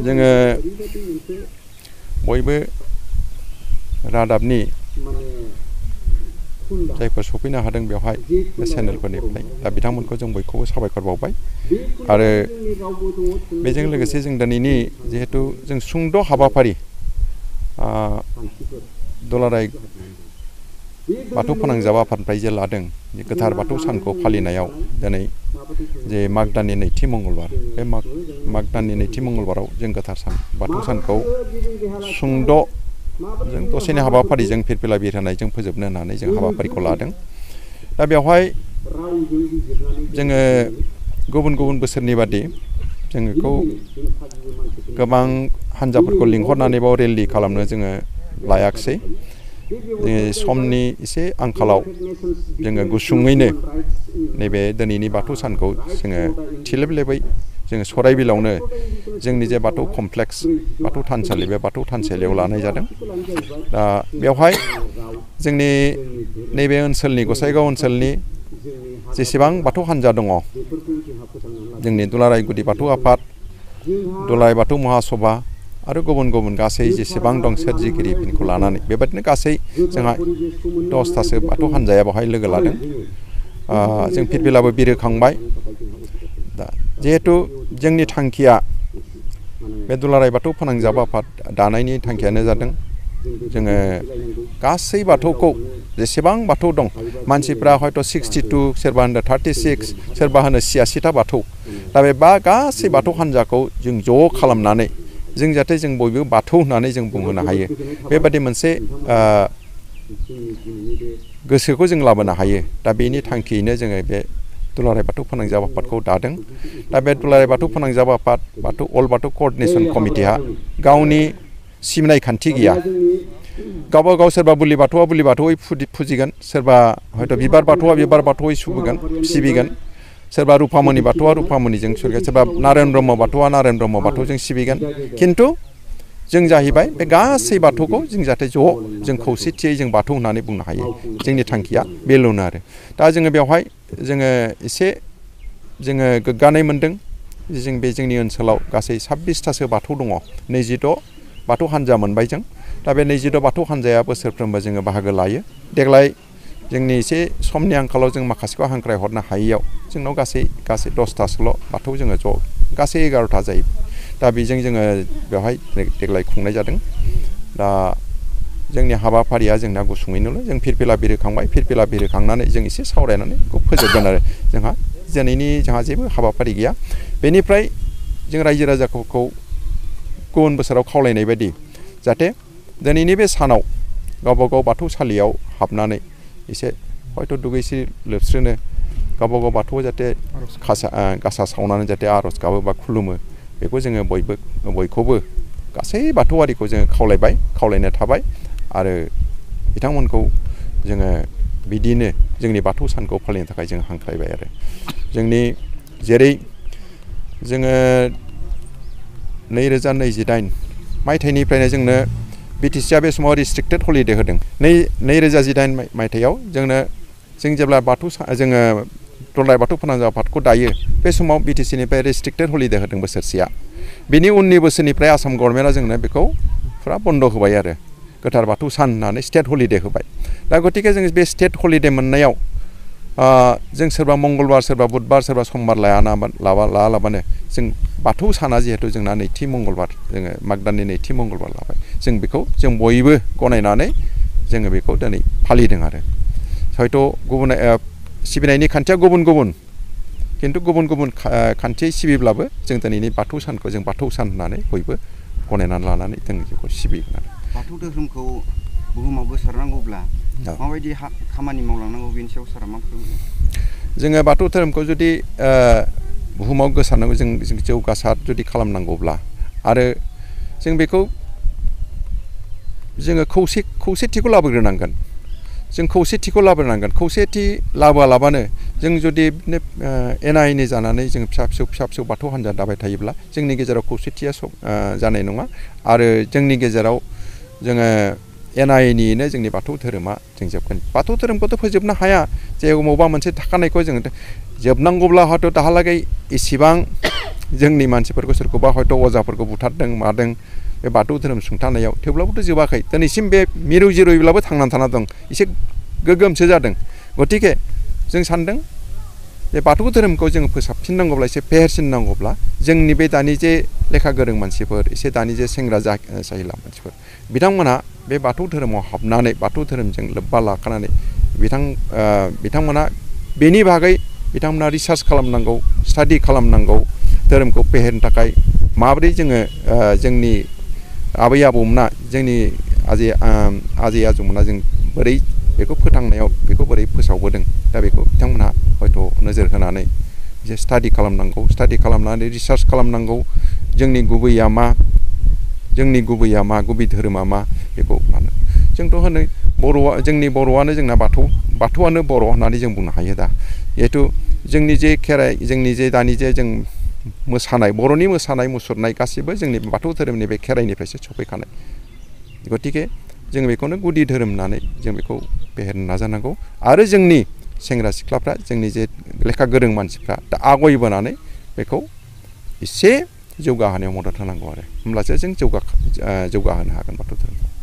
जोङो बयबो रादाबनि जायफोर सफैनो हादों बेवहाय बे चेनेलफोरनिफ्राय दा बिथांमोनखौ जों बयखौबो साबायखर बावबाय आरो बेजों लोगोसे जों दिनैनि जिहेतु जों सुंद' हाबाफारि दुलाराय बाथौ फोनांजाब आफादनिफ्राय जे लादों गोथार बाथौ सानखौ फालिनायाव दिनै जे माग दाननि नैथि मंगलबार बे माग दाननि नैथि मंगलबाराव जों गोथार बाथौ सानखौ सुंद' जों दसेनि हाबाफारिजों फिरफिला बिर होनायजों फोजोबनो होननानै जों हाबाफारिखौ लादों। दा बेवहाय जोङो गुबुन गुबुन बोसोरनि बादि जों बेखौ गोबां हान्जाफोरखौ लिंहरनानै बाव रेलि खालामनो जोङो लायाखिसै। समनि एसे आंखालाव जोङो गुसुङैनो नैबे दिनैनि बाथौ सानखौ जोङो थिलेबलेबै जोङो सराइबिलावनो जोंनि जे बाथौ कमप्लेक्स बाथौ थानसालि बे बाथौ थानसालियाव लानाय जादों। दा बेवहाय जोंनि नैबे ओनसोलनि गसाइगाव ओनसोलनि जेसेबां बाथौ हान्जा दङ जोंनि दुलाराय गुदि बाथौ आफाद दुलाराय बाथौ महासभा आरो गुबुन गुबुन गासै जेसेबां दं सोरजिगिरिफोरखौ लानानै बेबादिनो गासै जोंहा 10थासो बाथौ हान्जाया बेवहाय लोगो लादों। जों फिरफिलाबो बिरहोखांबाय। दा जिहेतु जोंनि थांखिया बे दुलाराय बाथौ फोनांजाब आफाद दानायनि थांखियानो जादों जोङो गासै बाथौखौ जेसेबां बाथौ दं मानसिफ्रा हयथ' 62 सोरबा होनो 36 सोरबा होनो 86टा बाथौ दा बे गासै बाथौ हान्जाखौ जों ज' खालामनानै जों जाहाथे जों बयबो बाथौ होननानै जों बुंहोनो हायो बेबादि मोनसे गोसोखौ जों लाबोनो हायो। दा बेनि थांखियैनो जोङो बे दुलाराय बाथौ फोनांजाब आफादखौ दादों। दा बे दुलाराय बाथौ फोनांजाब आफाद अल बाथौ क'अर्डिनेशन कमिटिहा गावनि सिबिनाय खान्थि गैया। गावबा गाव सोरबा बुलि बाथौआ बुलि बाथौयै फुजिगोन, सोरबा हयथ' बिबार बाथौआ बिबार बाथौयै सिबिगोन, सोरबा रुफामणि बाथौआ रुफामणिजों सिबिगोन, सोरबा नारायण ब्रह्म बाथौआ नारायण ब्रह्म बाथौजों सिबिगोन। खिन्थु जों जाहैबाय बे गासै बाथौखौ जों जाहाथे ज' जों खौसेथियै जों बाथौ होननानै बुंनो हायो। जोंनि थांखिया बेल'नो आरो। दा जोङो बेवहाय जोङो एसे जोङो गोग्गानाय मोनदों जों बे जोंनि ओनसोलाव गासै 26थासो बाथौ दङ। 26 बाथौ हान्जा मोनबाय जों। दा बे 26 बाथौ हान्जाया बोसोरफ्रोमबो जोङो बाहागो लायो। देग्लाय जोंनि एसे समनि आंखालाव जों माखासेखौ हांख्रायहरनो हायैयाव जोंनाव गासै 10थासोल' बाथौ जोङो ज' गासै 11था जायो। दा बेजों जोङो बेवहाय देग्लाय खुंनाय जादों। दा जोंनि हाबाफारिया जोंना गुसुङैनोल' जों फिरफिला बिरहोखांबाय। फिरफिला बिरहोखांनानै जों एसे सावरायनानै बेखौ फोजोबगोन आरो जोंहा जेबो हाबाफारि गैया। बेनिफ्राय जों रायजो राजाफोरखौ गुबुन बोसोराव खावलायनाय बायदि जाहाथे दिनैनि बे सानाव गावबा गाव बाथौसालियाव हाबनानै एसे हयथ' दुगैस्रि लोबस्रिनो गावबा गाव बाथौआव जाहाथे गासा सावनानै जाहाथे आर'ज गाबो बा खुलुमो बेखौ जोङो बयखौबो गासै बाथौआरिखौ जोङो खावलायनाय थाबाय आरो बिथांमोनखौ जोङो बिदिनो जोंनि बाथौ सानखौ फालिनो थाखाय जों हांख्रायबाय आरो जोंनि जेरै जोङो 2028 मायथाइनिफ्रायनो जोंनो BTCआ बे समाव रिस्ट्रिक्टेड हलिडे होदों। 2018 मायथाइयाव जों जेब्ला जोङो दुलाराय बाथौ फोनांजाब आफादखौ दायो बे समाव BTCनिफ्राय रिस्ट्रिक्टेड हलिडे होदों बोसोरसेया। बिनि उननि बोसोरनिफ्राय आसाम गभर्नमेन्टआ जोंनो बेखौ फुरा बन्द' होबाय आरो गोथार बाथौ सान होननानै स्टेट हलिडे होबाय। दा गतिके जों बे स्टेट हलिडे मोननायाव जों सोरबा मंगलबार सोरबा बुधबार सोरबा समबार लायालाबानो जों बाथौ साना जिहेतु जोंना नैथि मंगलबार जोङो माग दाननि नैथि मंगलबार लाबाय जों बेखौ जों बयबो गनायनानै जोङो बेखौ दिनै फालिदों आरो हयथ' गुबुन सिबिनायनि खान्थिया गुबुन खिन्थु गुबुन खान्थियै सिबिब्लाबो जों दिनैनि बाथौ सानखौ जों बाथौ सान होननानै बयबो गनायनानै लानानै जों बेखौ सिबिगोन आरो। बाथौ धोरोमखौ बुहुमाव गोसारनांगौब्ला माबायदि खामानि मावलांनांगौ बेनि सायाव सारा मा फोरमायो? जोङो बाथौ धोरोमखौ जुदि बुहुमाव गोसारनांगौ जों जौगासार जुदि खालामनांगौब्ला आरो जों बेखौ जोङो खौसेथिखौ लाबोग्रोनांगोन। जों खौसेथिखौ लाबोनांगोन। खौसेथि लाबोआलाबानो जों जुदि एना एनि जानानै जों फिसा फिसौ बाथौ हान्जा दाबाय थायोब्ला जोंनि गेजेराव खौसेथिया जानाय नङा आरो जोंनि गेजेराव जोङो एना एनियैनो जोंनि बाथौ धोरोमा जों जोबगोन। बाथौ धोरोमखौथ' फोजोबनो हाया जे बबेबा मोनसे थाखानायखौ जोङो जोबनांगौब्ला हयथ' दाहालागै इसेबां जोंनि मानसिफोरखौ सोरखौबा हयथ' अजाफोरखौ बुथारदों मादों बे बाथौ धोरोम सुंथानायाव थेवब्लाबोथ' जोबाखै दिनैसिम बे मिरु जिर'यैब्लाबो थांनानै थाना दं एसे गोगोमसो जादों। गतिके जों सान्दों जे बाथौ धोरोमखौ जोङो फोसाबफिननांगौब्ला एसे फेहेरसिननांगौब्ला जोंनि बे दानि जे लेखा गोरों मानसिफोर एसे दानि जे सेंग्रा जाहिला मानसिफोर बिथांमोनहा बे बाथौ धोरोमाव हाबनानै बाथौ धोरोमजों लोब्बा लाखानानै बिथांमोना बेनि बागै बिथांमोना रिसार्च खालामनांगौ स्टाडि खालामनांगौ धोरोमखौ फेहेरनो थाखाय माबोरै जोङो जोंनि आबै आबौमोना जोंनि आजै आजौमोना जों बोरै बेखौ फोथांनायाव बेखौ बोरै फोसावबोदों दा बेखौ बिथांमोनहा हयथ' नोजोर होनानै एसे स्टाडि खालामनानै रिसार्च खालामनांगौ जोंनि गुबैया मा गुबै धोरोमा मा बेखौ लानो। जोंथ' होनो जोंनि बर'आनो जोंना बाथौआनो बर' होननानै जों बुंनो हायो दा। जिहेथु जोंनि जे खेराइ जोंनि जे दानि जे जों मोसानाय बर'नि मोसानाय मुसुरनाय गासिबो जोंनि बाथौ धोरोमनि बे खेराइनिफ्रायसो सफैखानाय। गतिके जों बेखौनो गुदि धोरोम होननानै जों बेखौ फेहेरनो नाजानांगौ आरो जोंनि सेंग्रा सिख्लाफ्रा जोंनि जे लेखा गोरों मानसिफ्रा दा आवगायबोनानै बेखौ एसे जौगाहोनायाव मदद होनांगौ आरो होमब्लासो जों जौगाहोनो हागोन बाथौ धोरोमखौ।